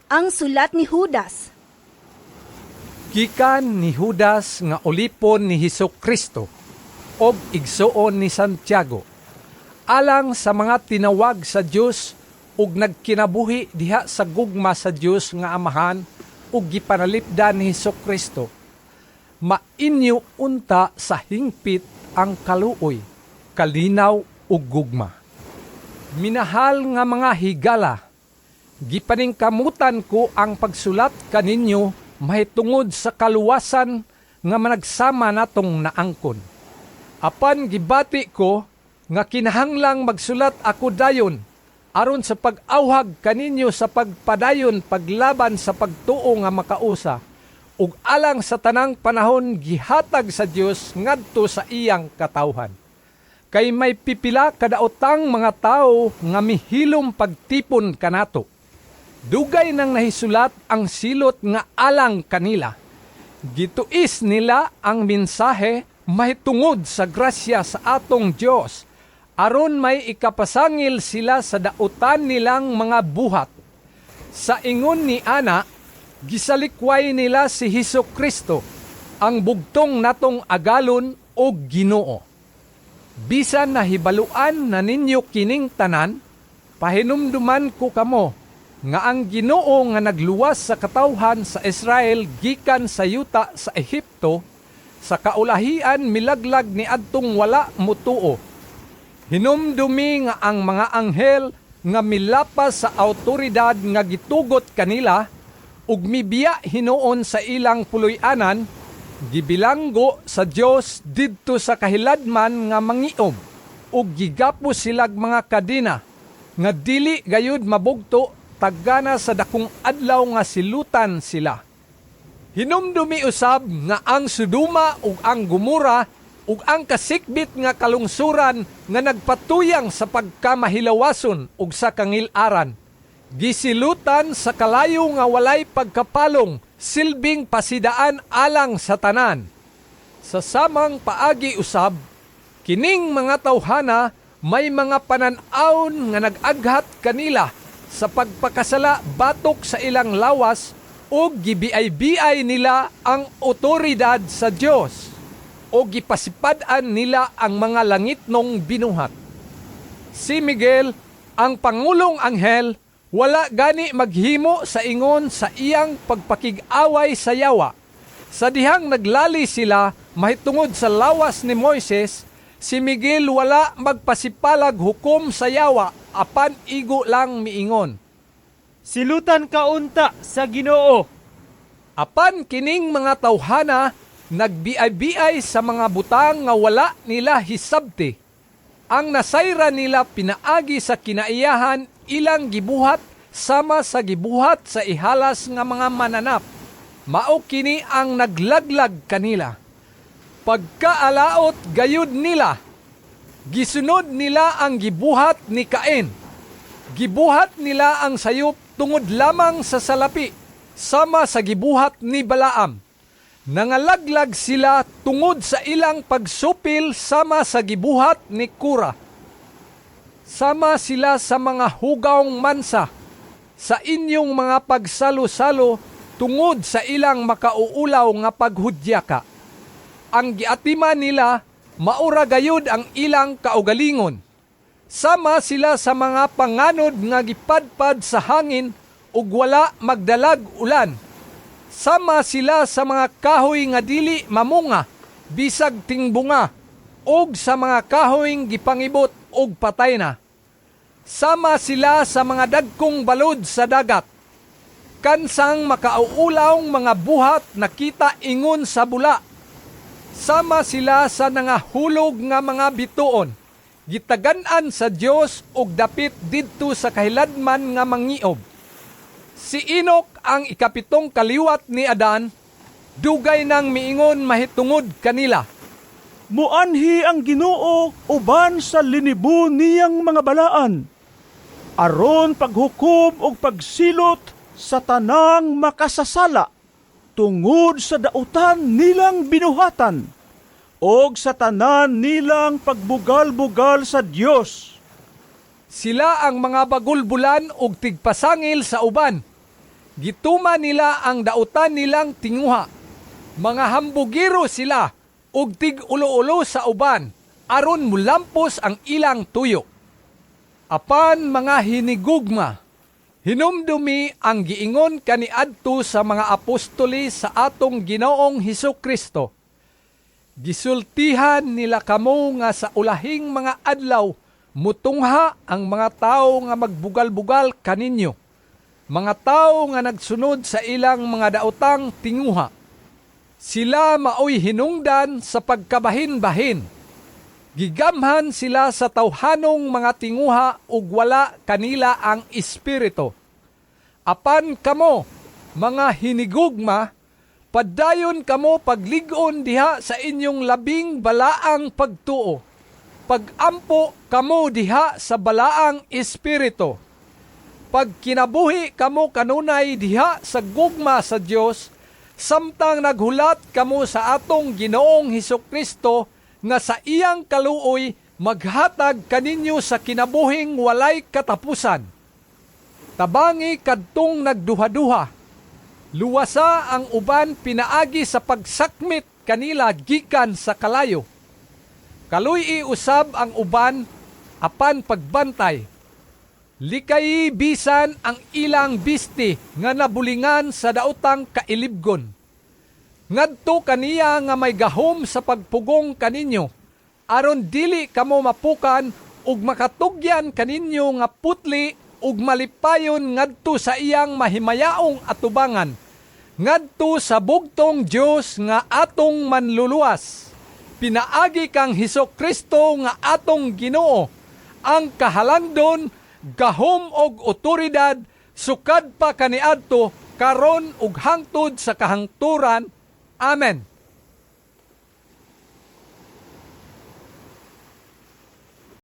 Ang sulat ni Judas. Gikan ni Judas nga ulipon ni Hesus Kristo og igsuon ni Santiago, alang sa mga tinawag sa Dios ug nagkinabuhi diha sa gugma sa Dios nga Amahan ug gipanalipdan ni Hesus Kristo. Mainyo unta sa hingpit ang kaluoy, kalinaw ug gugma. Minahal nga mga higala, gipaningkamutan ko ang pagsulat kaninyo mahitungod sa kaluwasan nga managsama natong naangkon. Apan gibati ko nga kinahanglang magsulat ako dayon aron sa pag-awhag kaninyo sa pagpadayon paglaban sa pagtuo nga makausa ug alang sa tanang panahon gihatag sa Dios ngadto sa iyang katawhan. Kay may pipila kadaotang mga tawo nga mihilom pagtipon kanato. Dugay nang nahisulat ang silot nga alang kanila. Gituis nila ang mensahe mahitungod sa grasya sa atong Dios aron may ikapasangil sila sa dautan nilang mga buhat. Sa ingon ni ana, gisalikway nila si Hesus Kristo, ang bugtong natong Agalon o Ginoo. Bisan nahibaluan na ninyo kining tanan, pahinumduman ko kamo nga ang Ginoo nga nagluwas sa katawhan sa Israel gikan sa yuta sa Ehipto, sa kaulahian milaglag ni adtong wala mutuo. Hinumdumi nga ang mga anghel nga milapas sa awtoridad nga gitugot kanila ug mibiya hinuon sa ilang puloy-anan, gibilanggo sa Dios didto sa kahiladman nga mangiob ug gigapos silag mga kadena nga dili gayud mabugto tagana sa dakong adlaw nga silutan sila. Hinumdumi usab nga ang Sodoma ug ang Gomora ug ang kasikbit nga kalungsuran nga nagpatuyang sa pagkamahilawason ug sa kangil-aran, gisilutan sa kalayo nga walay pagkapalong, silbing pasidaan alang sa tanan. Sa samang paagi usab, kining mga tawhana may mga panan-awon nga nag-aghat kanila sa pagpakasala batok sa ilang lawas ug gibiay-biay nila ang otoridad sa Dios o gipasipad-an nila ang mga langitnong binuhat. Si Miguel, ang pangulong anghel, wala gani maghimo sa ingon sa iyang pagpakig-away sa yawa. Sa dihang naglali sila mahitungod sa lawas ni Moises, si Miguel wala magpasipalag hukom sa yawa apan igo lang miingon, "Silutan ka unta sa Ginoo." Apan kining mga tawhana nagbiay-biay sa mga butang nga wala nila hisabti. Ang nasayra nila pinaagi sa kinaiyahan ilang gibuhat sama sa gibuhat sa ihalas nga mga mananap. Mao kini ang naglaglag kanila. Pagkaalaot gayud nila, gisunod nila ang gibuhat ni Cain. Gibuhat nila ang sayop tungod lamang sa salapi, sama sa gibuhat ni Balaam. Nangalaglag sila tungod sa ilang pagsupil sama sa gibuhat ni Kora. Sama sila sa mga hugawng mansa sa inyong mga pagsalo-salo tungod sa ilang makauulaw nga paghudyaka. Ang giatiman nila maura gayud ang ilang kaugalingon. Sama sila sa mga panganod nga gipadpad sa hangin ug wala magdalag ulan. Sama sila sa mga kahoy nga dili mamunga bisag tingbunga ug sa mga kahoy gipangibot og patay na. Sama sila sa mga dagkong balod sa dagat. Kansang makauulawng mga buhat nakita ingon sa bula. Sama sila sa nangahulog nga mga bituon. Gitagan-an sa Dios og dapit didto sa kahiladman nga mangiob. Si Enoch, ang ikapitong kaliwat ni Adan, dugay nang miingon mahitungod kanila, "Muanhi ang Ginoo uban sa linibo niyang mga balaan aron paghukom og pagsilot sa tanang makasasala tungod sa dautan nilang binuhatan og sa tanan nilang pagbugal-bugal sa Dios." Sila ang mga bagulbulan ug tigpasangil sa uban. Gituma nila ang dautan nilang tinguha. Mga hambugiro sila ug tig-ulo-ulo sa uban aron mulampos ang ilang tuyo. Apan mga hinigugma, hinumdumi ang giingon kaniadto sa mga apostoli sa atong Ginoong Hesus Kristo. Gisultihan nila kamo nga sa ulahing mga adlaw mutungha ang mga tawo nga magbugal-bugal kaninyo. Mga tawo nga nagsunod sa ilang mga daotang tinguha. Sila maoy hinungdan sa pagkabahin-bahin. Gigamhan sila sa tawhanong mga tinguha ug wala kanila ang espiritu. Apan kamo, mga hinigugma, padayon kamo paglig-on diha sa inyong labing balaang pagtuo. Pagampo kamo diha sa balaang espiritu. Pagkinabuhi kamo kanunay diha sa gugma sa Dios, samtang naghulat kamo sa atong Ginoong Hesus Kristo nga sa iyang kaluoy maghatag kaninyo sa kinabuhing walay katapusan. Tabangi kadtong nagduha-duha. Luwasa ang uban pinaagi sa pagsakmit kanila gikan sa kalayo. Kaluy-i usab ang uban apan pagbantay. Likayi bisan ang ilang bisti nga nabulingan sa daotang kailibgon. Ngadto kaniya nga may gahom sa pagpugong kaninyo, aron dili kamo mapukan ug makatugyan kaninyo nga putli ug malipayon ngadto sa iyang mahimayaong atubangan, ngadto sa bugtong Dios nga atong manluluwas. Pinaagi kang Hesus Kristo nga atong Ginoo, ang kahalangdon, gahom og otoridad sukad pa kaniadto, karon ug hangtod sa kahangturan. Amen.